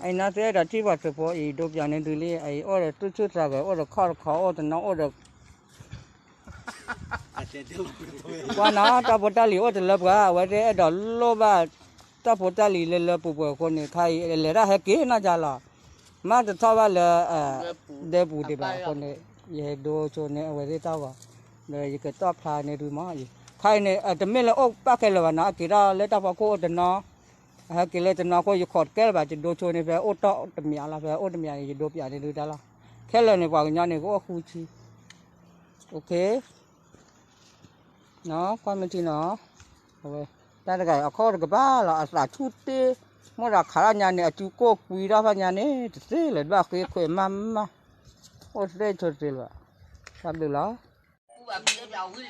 အံၤနီၤ သုအဲၣ်ဒိးထံၣ်ပှၤသုးဖိအံၤ ဒိပၠးန့ၢ်သုလံ, အံၤအိၣ်ဒီးသူၣ်ဆူၣ်သးဂဲၤ အိၣ်ဒီးခီၣ်တခီ အိၣ်တနီၤ အိၣ်ဒီး ကွၢ်နီၤ တၢ်ဖိတၢ်လံၤအိၣ်တလၢပှဲၤ အဝဲသ့ၣ်အဲၣ်ဒိးလိၣ်ဘၣ် တၢ်ဖိတၢ်လံၤလၢလၢပှဲၤပှဲၤအဃိန့ၣ် ခါအံၤလဲၤတၢ်ဟဲက့ၤနီၢ်ကါလီၤ. မ့ၢ်တထီၣ်ဘၣ်လၢ ဒဲပူၤဒံးဘၣ်အဃိန့ၣ် ယဟဲဒိဆိန့ၢ်အဝဲသ့ၣ်တၢ်ဂီၤ ဒီးယကတီၣ်ဖျါန့ၢ်သုမးအံၤ ခါအံၤန့ၣ် တမ့ၢ်လၢအိၣ်ပၣ်ခဲလၢာ်ဘၣ်နီၤ အက့ၤထီၣ်လၢတၢ်ဖီခိၣ်အိၣ်တနီၤ အဟဲက့ၤလၢတနီၤအဃိ ယခိးတကဲလၢၤဘၣ် ယဒိဆိန့ၢ် ဖဲအိၣ်တီၢ်တမံၤလီၤ ဖဲအိၣ်တမံၤန့ၣ် ယဒိပၠးန့ၢ်သုတၢ်လီၤ. ခဲလၢာ်န့ၣ် ပှၤကညီန့ၣ် ကအိၣ်ဃုဆံ ကွၢ်မ့ၢ်ထံနီၤ အဝဲ တၢ်တဂၤအံၤ အခီၣ်တကပၤလီၤ အသးဆူၣ်တ့ၢ် မ့ၢ်ဒီးခးထီၣ်ညါန့ၣ် အစုကိၢ်ကွံထီၣ်ဖဲညါန့ၣ် တသ့လၢၤဘၣ်ဃ့ခွဲးမးမး အိၣ်သ့ဆိးသ့လၢၤဘၣ် တၢ်ဘျုးလီ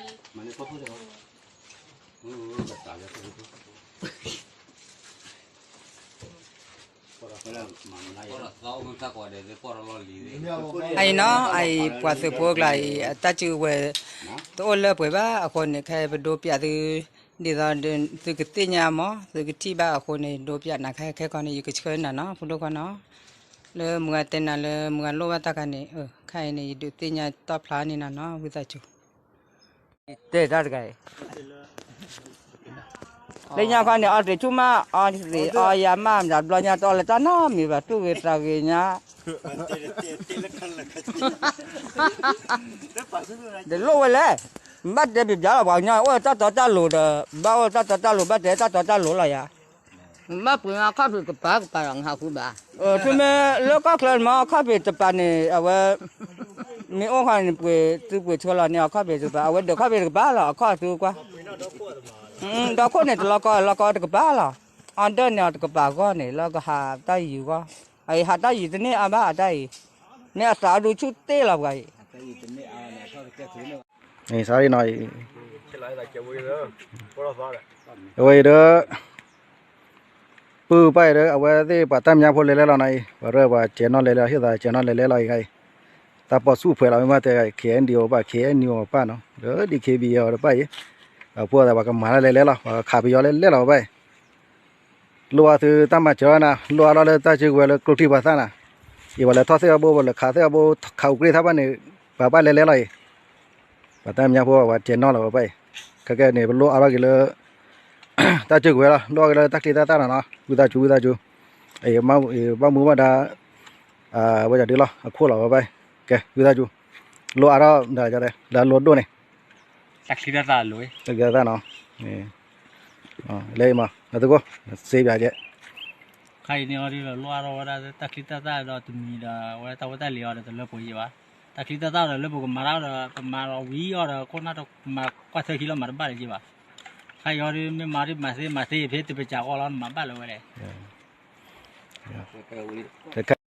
ၤ. အံၤနီၤ အံၤပှၤသုးဖိကျါအံၤ အတၢ်စုကဝဲၤ တအိၣ်လၢပှဲၤဘၣ်အဃိန့ၣ် ခဲအံၤပဒိပၠးသု ဒ်သိးသုကသ့ၣ်ညါမး သုကထံၣ်ဘၣ်အဃိန့ၣ် ဒိပၠးနၤခဲခဲခီန့ၣ် ယကဆှၢနၤနီၤ ဖိဒိၣ်ခွါနီၤ လၢမုၢ်ဂၤတဲနၤလၢ မုၢ်ဂၤလိၣ်ဘၣ်တၢ်ခါန့ၣ် ခဲအံၤန့ၣ် ယဒုးသ့ၣ်ညါတီၣ်ဖျါန့ၢ်နၤနီၤ ဝံသးစူၤ တဲတၢ်တဂၤအံၤ လၢညါခီန့ၣ် အီသံးဆူၣ်မး အီသံးအီယၤမး မတၤဘျီညါတအီလၢတၢ်နီတမံၤဘၣ် သူၣ်ဂ့ၤသးဂ့ၤညါ တလိၣ်ဝဲလဲၣ် ဘၣ်တဲပျးလီၤ ပှၤကညီအိၣ်တၢ်တီတၢ်လိၤဒီး ဘၣ်အိၣ်တၢ်တီတၢ်လိၤ ဘၣ်တဲတၢ်တီတၢ်လိၤလီၤယၤ ဘၣ်ပှ့ၤအခီၣ်ဖံးတပၤကပၤဒီး နဟးဃုဘၣ်. သုမ့ၢ်လၢကီၢ်ချၢန့ၣ်မ့ၢ် အခီၣ်ဖံးတပၤန့ၣ် အဝဲ မ့ၢ်အိၣ်ခီန့ၣ် ပှ့ၤသုပှ့ၤဆှၢလီၤန့ၢ်အခီၣ်ဖံးတပၤ အဝဲဒုးခီၣ်ဖံးတကပၤလီၤ အခီၣ်သုကွၢ် ဒီခိၣ်န့ၣ်တလီၤကီ လီၤကီတကပၤလီၤ အီဒၢၣ်န့ၣ်အီၤတကပၤဂီၢ်န့ၣ် လၢကဟးတၢ်ယံၤဂီၢ် အအံၤဟးတၢ်ယံၤတန့ၢ်အါဘၣ်အတၢ်အံၤ မ့ၢ်အသးအဒူဆူၣ်တ့ၢ်လီၤပှၤအံၤ အံၤ sorry နီၤ အဝဲအံၤဒီး ပုၢ်ပၢ်အံၤဒီး အဝဲသ့ၣ်ပှၤတၢ်မညါဖိလဲၤလဲလီၤနီၤအံၤ ပှၤရဲပှၤစဲးနီၣ်လဲၤလဲလီၤ ဟ့ၣ်သးစဲးနီၣ်လဲၤလဲလီၤအံၤခါအံၤ တၢ်ပီၣ်ဆူၣ်ဖှဲးလီၤ မ့ၢ်တဲ ခဲအံၤဒံးအီၤပၣ် ခဲအံၤဒံးအီၤပၣ်နီၤ ဒီး ဒီး ခဲအံၤဘံအီၤတပၣ်အံၤ အဖိသးပှၤကမၤတၢ်လဲၤလဲလီၤ ပှၤခးပယီၤလဲၤလဲလီၤပၣ်အံၤ လိၣ်အါသုတၢ်မၤစၢၤနၤ လိၣ်အါထီၣ်လၢတၢ်စုကဝဲၤလၢကျိချံပှၤသၣ်နၤ အံၤပှၤလဲၤထီၣ်သ့ၣ်အဘိ ပှၤလဲၤခးသ့ၣ်အဘိ ခးအူးကြ့ၢ်သးဘၣ်န့ၣ် ပှၤဘၣ်လဲၤလဲလီၤအံၤ ပှၤတၢ်မညါဖိပှၤစဲးနီၣ်လီၤပၣ်အံၤ ခဲကဲန့ၣ် ပလိၣ်အါထီၣ်က့ၤလၢ တၢ်စုကဝဲၤလီၤ လိၣ်အါက့ၤလၢတၢ်ချံတၢ်သၣ်နီၤနီၤ ဝံသးစူၤ ဝံသးစူၤ အံၤ ဘၣ်မူဘၣ်ဒါ အဝဲဒၣ်ဒ်လီၤ အခိၣ်လီၤပၣ်အံၤ ကဲ ဝံသးစူၤ လိၣ်အါထီၣ် လၢအလိၣ်ဒိၣ်န့ၣ် တၢ်ချံတၢ်သၣ်နီၤ လၢအံၤမး နသုကိး စ့ပၠးကဲ ခါအံၤန့ၣ်အီၤဒ်လီၤ လိၣ်အါထီၣ်ဝဲဒၣ် တၢ်ချံတၢ်သၣ်ဒီးတမံၤဒီး အဝဲတၢ်ဖိတၢ်လံၤအီၤဒီးတလၢပှဲၤယံၤဘၣ် တၢ်ချံတၢ်သၣ်ဒီးလၢပကမၤတၢ်ဒီး ပမၤလီၤဝံၤအီၤဒီး ခိၣ်နၢ်တမၤကွၢ်ထၢခံလီၤ မၤတဘၣ်လၢၤယံၤဘၣ် ခါအံၤအီၤဒ်မ့ၢ်မၤဒ်မၤသ့မၤသ့ဖဲတပစၢၤဃီလီၤ နမၤဘၣ်လၢၤဝဲလဲၣ်